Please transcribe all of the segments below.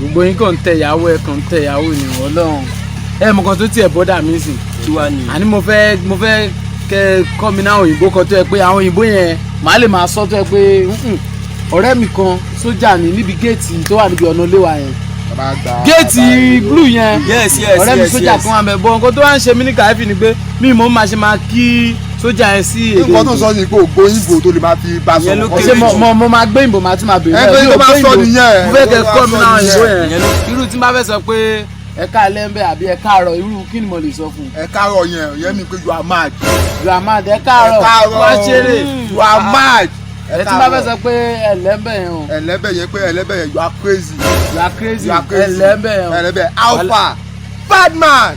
Gbogbo yín kàn ń tẹ ìyàwó ẹ, kàn ń tẹ ìyàwó ni. Ọlọ́run, ẹ mọ̀ kan tó tiẹ̀ bother mi sìn. Kí wàá ní? Àní mo fẹ́ kẹ́ kọ́ mi náà òyìnbó kan tó yẹ pé àwọn òyìnbó yẹn màá lè máa sọ, tó yẹ pé ọ̀rẹ́ mi kan sójà ní níbi géètì tó wà níbi ọ̀nà ilé wa yẹn, géètì blue yẹn. Yes. Ọ̀rẹ́ mi sójà kan wà mẹ́ bọ́. Nǹkan tó wá ń ṣe mí ní kàyéfì ni pé mi mò ń máa ṣe máa kí sójà yẹn sí èdè. Nǹkan tó ń sọ ni pé ògbó òyìnbó tó lè máa fi bá Ìyẹn ló sọ̀rọ̀. Ṣé mo máa gbé ìbò, máa tún máa bèrè? Ẹ pé Mi ò tó máa gbé sọ ìbò. nìyẹn. Mo fẹ́ kẹ́ Tó kọ́ mi máa náà sọ òyìnbó nìyẹn. yẹn. Irú tí n bá fẹ́ sọ pé ẹ káalẹ́ ń bẹ àbí ẹ káàárọ̀, irú kí ni mo lè sọ fún un? Ẹ káàárọ̀ yẹn, yẹn mi pé you are mad. You are mad. Ẹ káàárọ̀. Ẹ káàárọ̀. Wá ṣeré. You are mad. Ẹ tí n bá fẹ́ sọ pé ẹ̀lẹ́ ń bẹ yẹn o? Ẹlẹ́bẹ̀ yẹn pé ẹlẹ́bẹ̀ yẹn, you are crazy. You are crazy. You are crazy. Ẹ̀lẹ́ ń bẹ yẹn o? Ẹlẹ́bẹ̀, alpha bad man,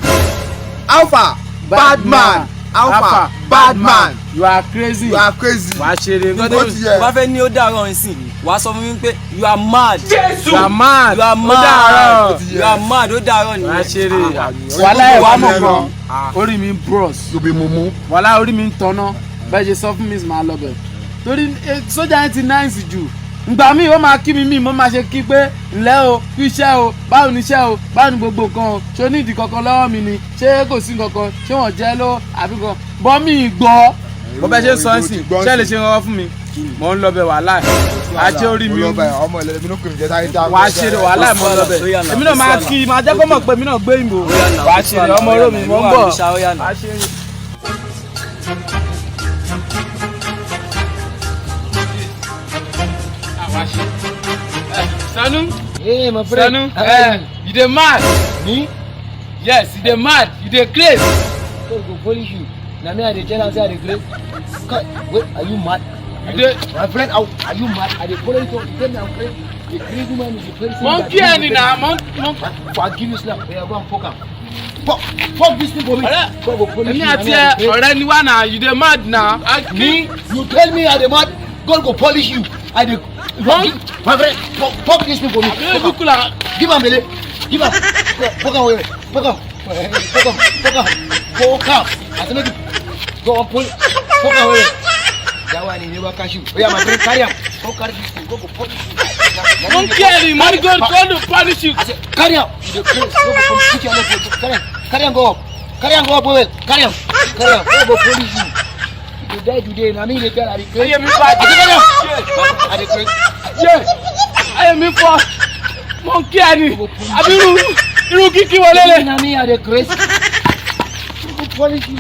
alpha bad man, alpha bad man. You are crazy. You are crazy. Wàá ṣeré nǹkan tó Ó ti yẹ. Tó bá fẹ́ ní ó dàárọ̀ nsìn, wàá sọ fún mi pé you are mad. You are mad. You are Ó mad. dàárọ̀. You are mad, ó dàárọ̀ Wàá nìyẹn. ṣeré wàhálà ẹ̀. Wàá mọ̀ Ó ti yẹ. kan, orí mi ń bros. You be mumu. Wàhálà, orí mi ń tọ́nà. Bẹ́ẹ̀ ṣe sọ fún mi, máa lọ bẹ̀ torí sójà yẹn ti nice jù. Ngbà míì ó máa kí mi, míì mo máa ṣe kí pé ǹlẹ́ o, kú iṣẹ́ o, báwo ni iṣẹ́ o, báwo ni gbogbo nǹkan o, ṣé o ní ìdí kankan lọ́wọ́ mi ni, ṣé kò sí nǹkan, ṣé wọ́n jẹ́ lówó àbí kan bọ́ mi gbọ́. Bó bẹ́ẹ̀ ṣe ń sọ ẹ́ sìn, ṣé lè ṣe nǹkan fún mi? Mò ń lọ bẹ̀, wàhálà àti orí mi. Ọmọ ẹlẹ́mi ló kìrìn jẹ́ sáré dá. Wàá ṣeré, wàhálà, mò ń lọ bẹ̀. Èmi náà máa kí, máa jẹ́ kó mọ̀ pé èmi náà gbé ìbò. Wàá ṣeré, ọmọ oró mi, mò ń bọ̀. Wàá ṣeré. Sanu. Hey, my friend. Sanu, How are you? you dey mad. Me? Yes, you dey mad, you dey craze. God go polish you. Na me I dey tell am say I dey craze. God, wait, are you mad? You dey My friend, are you mad? I dey follow you talk. You tell me I'm crazy. The crazy man is the person. Mo ń that kí ẹni na mo ń. I give you slap. Yeah, go and fuck am. Fuck, fuck this thing for me. Ọ̀rẹ́, God go polish èmi you. Na àti me I ẹ dey craze. ọ̀rẹ́ ni wá na, you dey mad na. Me? You tell me I dey mad. God go polish you. I dey. My friend, fuck, fuck this thing for me. Àbí Fuck am. kúkú la. Give am belle. Give am. Fuck am well. Fuck am. Fuck am. Fuck am. Fuck am. I say make you go and pull. Fuck am well. That one he never catch you. Oya, my friend, carry am. Go carry this thing. Go go polish you. Mo ń kí ẹni, mo ní God God will punish you. I say carry am. You dey craze. Go go polish. Put your leg for carry am. Carry am go up. Carry am go up well. Carry am. Carry am. Go go polish you. You dey die today. Na me dey tell I dey craze. Ayé mi bàjẹ́. I say carry am. I dey craze. Yé, ayé mi fọ́. Mo ń kí ẹni. Àbí irú kíkí wọlé lè. Na me I dey craze. Go polish you.